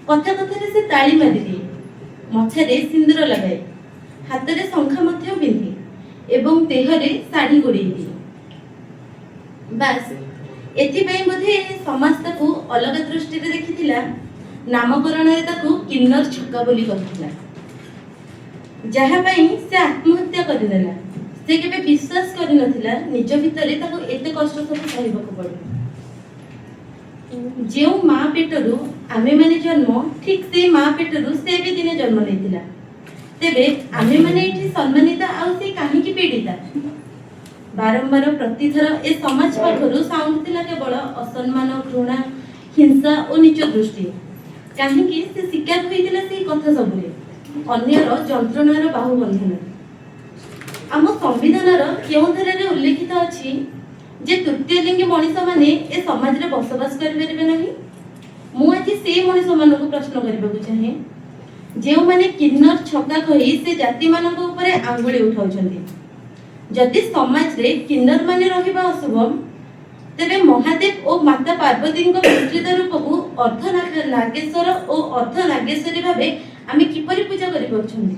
କଥା କଥାରେ ସେ ତାଳି ମାରିଦିଏ, ମଥାରେ ସିନ୍ଦୁର ଲଗାଏ, ହାତରେ ଶଙ୍ଖା ମଧ୍ୟ ପିନ୍ଧେ ଏବଂ ଦେହରେ ଶାଢ଼ୀ ଗୁଡ଼େଇ ଦିଏ। ବାସ୍, ଏଥିପାଇଁ ବୋଧେ ସମାଜ ତାକୁ ଅଲଗା ଦୃଷ୍ଟିରେ ଦେଖିଥିଲା। ନାମକରଣରେ ତାକୁ କିନ୍ନର ଛକା ବୋଲି କହିଥିଲା, ଯାହା ପାଇଁ ସେ ଆତ୍ମହତ୍ୟା କରିନେଲା। ସେ କେବେ ବିଶ୍ୱାସ କରିନଥିଲା ନିଜ ଭିତରେ ତାକୁ ଏତେ କଷ୍ଟ ସବୁ ସହିବାକୁ ପଡ଼ିବ। ଯେଉଁ ମା ପେଟରୁ ଆମେମାନେ ଜନ୍ମ, ଠିକ ସେଇ ମା ପେଟରୁ ସେ ବି ଦିନେ ଜନ୍ମ ନେଇଥିଲା। ତେବେ ଆମେମାନେ ଏଠି ସମ୍ମାନିତ ଆଉ ସେ କାହିଁକି ପୀଡ଼ିତା? ବାରମ୍ବାର ପ୍ରତିଥର ଏ ସମାଜ ପାଖରୁ ସାଉଣ୍ଡ ଥିଲା କେବଳ ଅସମ୍ମାନ, ଘୃଣା, ହିଂସା ଓ ନୀଚ ଦୃଷ୍ଟି। କାହିଁକି ସେ ଶିକାର ହୋଇଥିଲା ସେଇ କଥା ସବୁରେ, ଅନ୍ୟର ଯନ୍ତ୍ରଣାର ବାହୁବନ୍ଧନ? ଆମ ସମ୍ବିଧାନର କେଉଁ ଧାରାରେ ଉଲ୍ଲେଖିତ ଅଛି ଯେ ତୃତୀୟ ଲିଙ୍ଗୀ ମଣିଷମାନେ ଏ ସମାଜରେ ବସବାସ କରିପାରିବେ ନାହିଁ? ମୁଁ ଆଜି ସେଇ ମଣିଷମାନଙ୍କୁ ପ୍ରଶ୍ନ କରିବାକୁ ଚାହେଁ, ଯେଉଁମାନେ କିନ୍ନର ଛକା କହି ସେ ଜାତିମାନଙ୍କ ଉପରେ ଆଙ୍ଗୁଳି ଉଠାଉଛନ୍ତି। ଯଦି ସମାଜରେ କିନ୍ନରମାନେ ରହିବା ଅଶୁଭ, ତେବେ ମହାଦେବ ଓ ମାତା ପାର୍ବତୀଙ୍କ ମିଶ୍ରିତ ରୂପକୁ ଅର୍ଦ୍ଧ ନାଗେଶ୍ୱର ଓ ଅର୍ଦ୍ଧ ନାଗେଶ୍ୱରୀ ଭାବେ ଆମେ କିପରି ପୂଜା କରିପାରୁଛନ୍ତି?